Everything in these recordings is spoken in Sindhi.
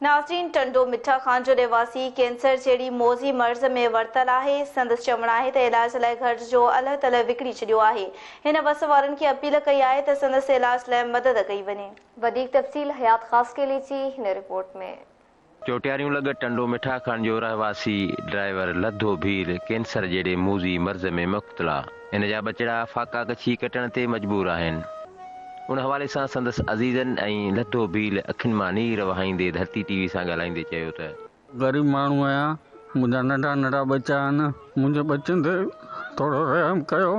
ناظرين ٽنڊو مٺا خان جو رهواسي ڪينسر جهڙي موذي مرض ۾ ورتل آهي، سندس چوڻ آهي ته علاج لاء گهر جو الهه تلهه وڪڻي ڇڏيو آهي. هن وس وارن کي اپيل ڪئي آهي ته سندس علاج لاء مدد ڪئي وڃي. وڌيڪ تفصيل حيات خاصخيلي جي هن رپورٽ ۾. چوٽياريون لڳ ٽنڊو مٺا خان جو رهواسي ڊرائيور لڌو ڀيل ڪينسر جهڙي موذي مرض ۾ مبتلا، هن جا ٻچڙا فاقا ڪڇي ڪٽڻ تي مجبور آهن. ان حوالي سان سندس عزيزن ۽ لڌو ڀيل اکين مان نير وهائيندي ڌرتي ٽي وي سان ڳالهائيندي چيو ته. غريب ماڻهو آهيان، منهنجا ننڍا ننڍا ٻچا آهن، منهنجي ٻچن تي ٿورو رحم ڪيو،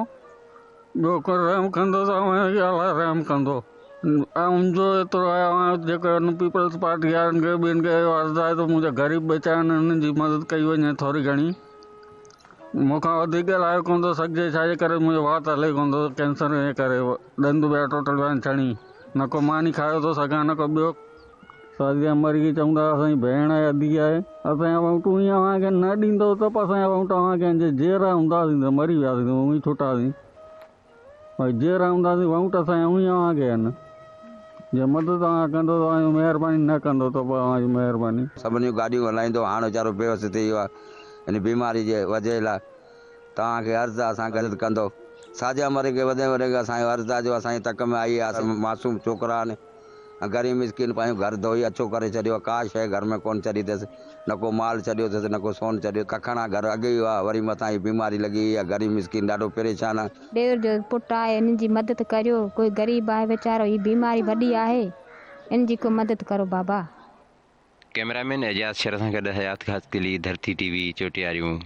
ٻيو ڪو رحم ڪندو ته اوهان کي الله رحم ڪندو. ۽ منهنجو ايترو آهي اوهان جيڪو هن پيپلز پارٽي وارن کي ٻين کي اهو عرض آهي ته منهنجا غريب ٻچا آهن انهن جي مدد ڪئي وڃي ٿوري گهڻي. مون کان وڌيڪ ڳالهايو ڪونه ٿو سگهجي ڇا جي ڪري منهنجو وات هلي ڪونه ٿو ڪينسر جي ڪري ڏند ٻيا ٽوٽل ويا آهن ڇڻي نه ڪو ماني کايو ٿو سگهان نه ڪو ٻيو. سعديه مري کي چوندا اسان جي ڀيڻ آهي ادي آهي اسان جا ووٽون ئي اوهان کي نه ڏيندو ته به اسان جا ووٽ اوهان کي آهن جي جيئرا هونداسين ته مري وياسين ته اونئي ڇٽاسين ڀائي جيئرا هونداسين ووٽ اسان جا اونئي اوهان کي آهن جي مدد اوهان ڪندو ته اوهان جي مهرباني نه ڪندو ته به اوهان جي مهرباني. سڀني جون گاڏيون هلائيندو هاڻ ويچارو بيوس ٿي ويو آهي هن بيماري جي وجهه لاء توهان کي عرض آ اسان کي مدد ڪندو ساجا مري کي وڌ ۾ وڌ اسان جو عرض آ جو اسان جي تڪ ۾ آئي آ معصوم ڇوڪرا آهن ۽ غريب مسڪين پنهنجو گهر ڌوئي اڇو ڪري ڇڏيو آ ڪا شيء گهر ۾ ڪونه ڇڏي اٿس نه ڪو مال ڇڏيو اٿس نه ڪو سون ڇڏيو ڪکڻا گهر اڳي ئي هئا وري مٿان هي بيماري لڳي وئي آ غريب مسڪين ڏاڍو پريشان آ. ڏير جو پٽ آهي ان جي مدد ڪريو ڪوئي غريب آهي ويچارو هي بيماري وڏي آهي ان جي ڪو مدد ڪرو بابا. ڪئميرا مين اعجاز شر سان گڏ حيات خاصخيلي، ڌرتي ٽي وي، چوٽياريون.